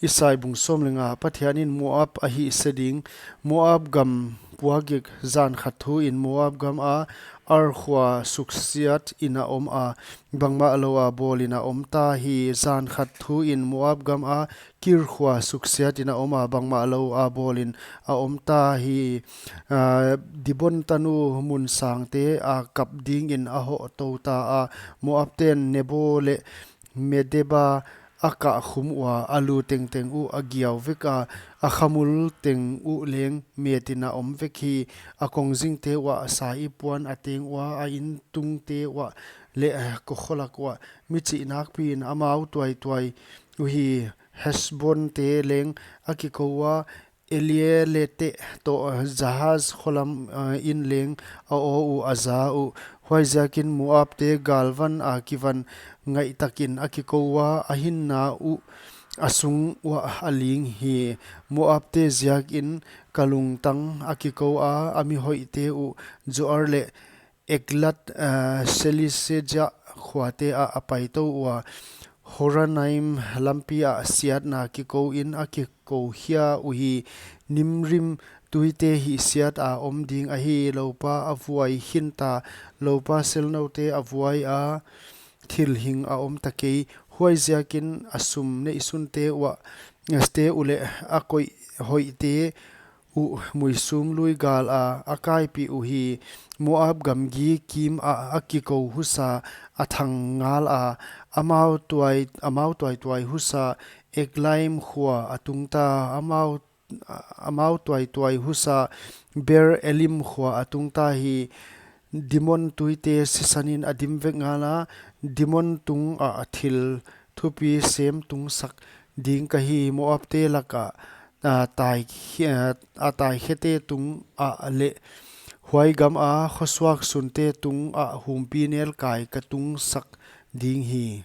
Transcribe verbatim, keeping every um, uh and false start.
Isai bung sawm leh nga. Pathianin Moab a hihse ding. Moab gam puakgik. Zan khat thuin Moab gama Ar khua suksiatin a oma, bangmah loua bawlin a omta hi. Zan khat thuin Moab gama Kir khua suksiatin a oma, bangmah loua bawlin a omta hi. Ah, Dibon tanu mun sangte a kap dingin a hoh touta a. Moabten Nebo leh Medeba a kah khum ua, a lu tengteng uh a giau vek a, a khamul teng uh leng metin a om vek hi. A kongzingte uah saipuan a teng ua, a intungte uah leh kokholak uah mi chih nakpiin amau tuaituai uhi. Hesbonte leng a kikou ua, Eleale te toh Jahaz kholam, ah, in leng a aw uh, a za uh. Huaiziakin Moabte galvan a kivan ngaihtakin a kikou ua, a hinna uh a sung uah a ling hi. Moabte ziakin ka lungtang a kikou a, a mihoihte uh Zoar leh Eglat, ah, Selisija khuate ah a paitou ua. Horonaim lampi ah siatna kikouin a kikou hia uhi. Nimrim tuite hihsiata om ding ahi. Loupa a vuai khinta, loupa selnoute a vuai a, thil hing a omta kei. Huaiziakin a sum neihsunte uah, te uh leh a koih hoihte uh muisum lui gala a kaipih uhi. Moab gamgi kimah a kikou husa, a thang ngala, amau tuai, amau tuaituai husa Eglaim khua a tungta, amau, amau tuaituai husa Beer Elim khua a tungta hi. Dimon tuite sisanin a dim vek ngala, Dimon tungah thil thupi sem tungsak ding ka hi. Moabte laka, ah, tai khe-, ah, a taikhete tungah leh huai gama khosuak sunte tungah humpinelkai ka tungsak ding hi.